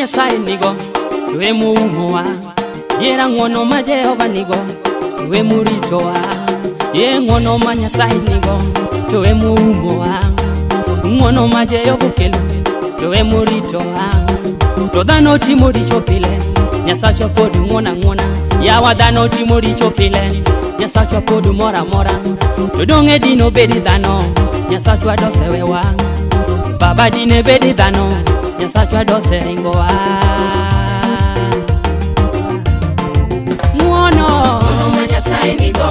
Nyasaye nigo to emoumowa. Diera ng'wono ma Jehova nigo to emoritowa. Ye ng'wono ma Nyasaye nigo to emoumowa. Ng'wono ma Jehova okelo to emoritowa. To dhano timo richo pile, Nyasachwa pod ng'wono ang'wona. Yawa dhano timo richo pile, Nyasachwa pod mor amora. To dong'e dino bedi dhano, Nyasachwa dosewewa. Baba dine bedi dhano, Nyasachwa doseringowa. Ng'wono Ng'wono ma Nyasaye nigo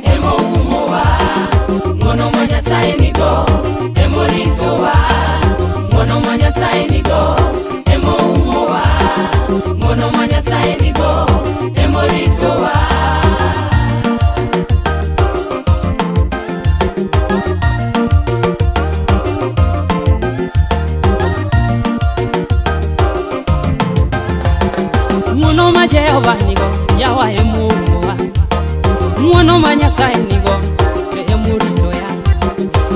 emoumowa. Ng'wono ma Nyasaye nigo emoritowa. Ng'wono ma Nyasaye nigo emoumowa. Ng'wono ma Nyasaye nigo emoritowa. Ng'wono ma Jehova nigo, yawa emoumowa. Ng'wono ma Nyasaye nigo, to emoritoya.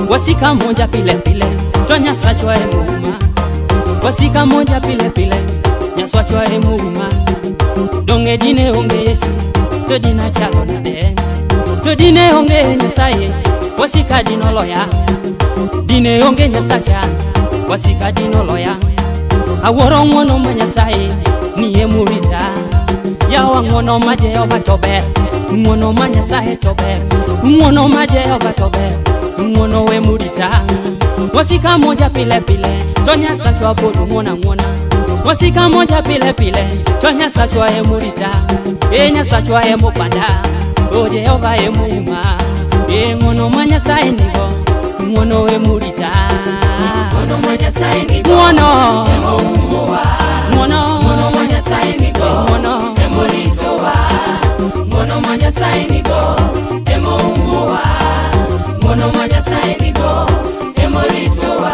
Wasika monja pile pile, to Nyasachwa emouma. Wasika monja pile pile, Nyasachwa emouma. Dong'e dine onge Yesu, to dina chalo nade? To dine onge Nyasaye, wasika dinoloya. Dine onge Nyasacha, wasika dinoloya. Awuoro ng'wono ma Nyasaye ni emorita. Yawa ng'wono ma Jehova to ber, ng'wono ma Nyasaye to ber, ng'wono ma Jehova to ber, ng'wono emorita. Wasika monja pile pile, to Nyasachwa pod ng'wono ang'wona. Wasika monja pile pile, to Nyasachwa emorita. E Nyasachwa emopanda, o Jehova emouma. E ng'wono ma Nyasaye nigo, ng'wono emorita. Ng'wono ma Nyasaye nigo Ng'wono, emoumowa. ng'wono, Ng'wono ma Nyasaye nigo ng'wono. emoritowa. Ng'wono ma Nyasaye nigo emoumowa. Ng'wono ma Nyasaye nigo emoritowa.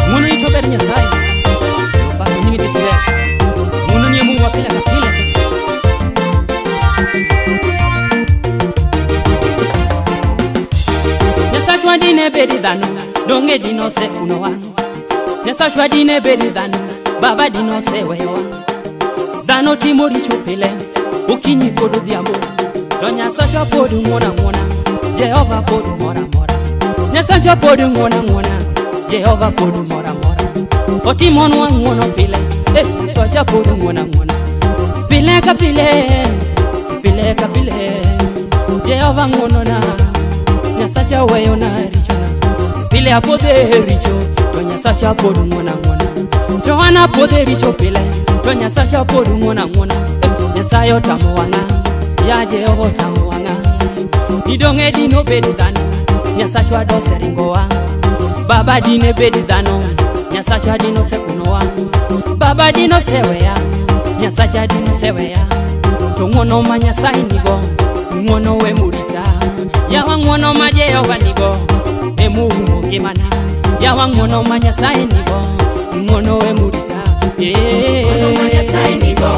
Ng'wono ni to ber Nyasaye. Opako nyingi nikech ber. Ng'wono ni emouma pile ka pile. Nyasachwa dine bedi dhano, dong'e dinosekunowa. Nyasachwa dine bedi dhano, Baba dinoseweyowa. Dhano timo richo pile, okinyi kod odhiambo. To Nyasachwa pod ng'wono ang'wona, Jehova pod mor amora. Nyasachwa pod ng'wono ang'wona, Jehova pod mor amora. Otimonwa ng'wono pile, eh, Nyasacha pod ng'wono ang'wona. Pile ka pile, pile ka pile, Jehova ng'wonona, Nyasacha weyona richona. Pile apodho e richo, to Nyasacha pod ng'wono ang'wona. To an apodho e richo pile, to Nyasacha pod ng'wono ang'wona. Eh, Nyasaye otamo wang'a, ya Jehova otamo wang'a. Idong'e dino bed dhano, Nyasachwa doseringowa. Baba dine bed dhano, Nyasacha dinosekunowa. Baba dinoseweya, Nyasacha dinoseweya. To ng'wono ma Nyasaye nigo, ng'wono emorita. Yawa ng'wono ma Jehova nigo, emoumo ngimana. Yawa ng'wono ma Nyasaye nigo, ng'wono emorita. Ng'wono ma Nyasaye nigo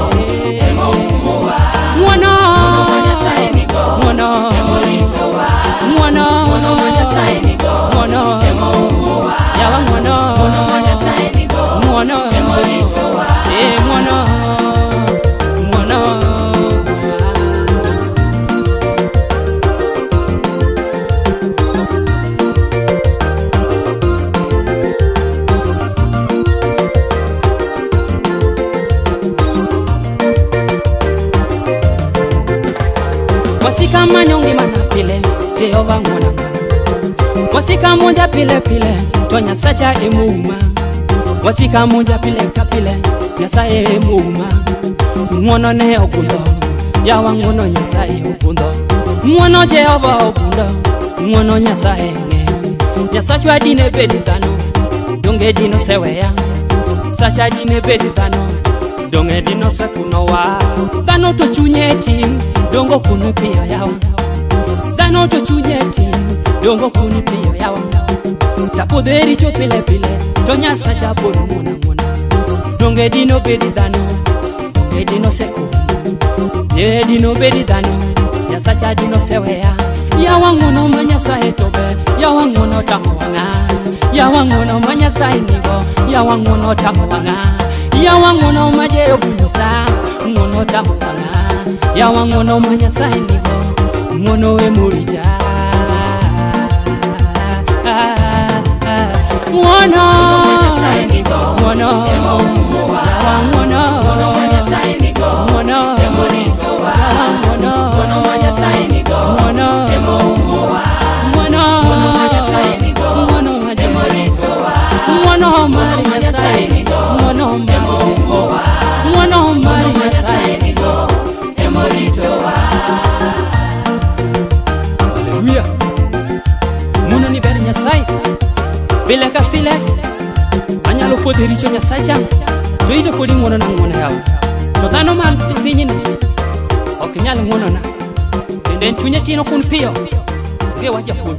emoumowa. Ng'wono, Ng'wono ma Nyasaye nigo ng'wono, emoritowa. ng'wono, Ng'wono ma Nyasaye nigo ng'wono, emoumowa. yawa ng'wono, Ng'wono ma Nyasaye nigo ng'wono, emoritowa. eh, ng'wono, ng'wono. Wasika manyo ngimana pile, Jehova ng'wona ng'wona. Wasika monja pile pile, to Nyasacha emouma. Wasika monja pile ka pile, Nyasaye emouma. Ng'wono ne ogundho, yawa ng'wono Nyasaye ogundho. Ng'wono Jehova ogundho, ng'wono Nyasaye ng'eny. Nyasachwa dine bed dhano, donge dinoseweya. Sacha dine bed dhano, donge dinosekunowa. Dhano to chunye tin, dongo kuno piyo yawa. Dhano to chunye tin, dongo kuni piyo yawa. Tapodho e richo pile pile, to Nyasacha pod ng'wono ang'wona. Donge dino bedi dhano, donge dino sekum. Ye dino bedi dhano, Nyasacha dino seweya. Yawa ng'wono ma Nyasaye to ber, yawa ng'wono tamo wang'a. Yawa ng'wono ma Nyasaye nigo, yawa ng'wono tamo wang'a. Yawa ng'wono ma Jehova nyisa, ng'wono tamo wang'a. Yawa ng'wono ma Nyasaye nigo, ng'wono emorita. Ng'wono, Ma Nyasaye nigo, ng'wono, emoumowa. yawa ng'wono, Ng'wono ma Nyasaye nigo, ng'wono, emoritowa. yawa ng'wono, Ng'wono ma Nyasaye nigo, ng'wono, emoumowa. ng'wono, Ng'wono ma Nyasaye nigo, ng'wono ma Jehova. emoritowa. Ng'wono mar Ng'wono ma Nyasaye Nyasaye nigo, ng'wono mar emoumowa. ng'wono mar Ng'wono ma Nyasaye. Nyasaye nigo, emoritowa. Haleluya. Ng'wono ni ber Nyasaye. Pile ka pile anyalo podho e richo Nyasacha to ito pod ing'wonona ng'wono yawa. To dhano man pinyni ok nyal ng'wonona. Bende en chunye tin ok un piyo. Onge wach japuonj.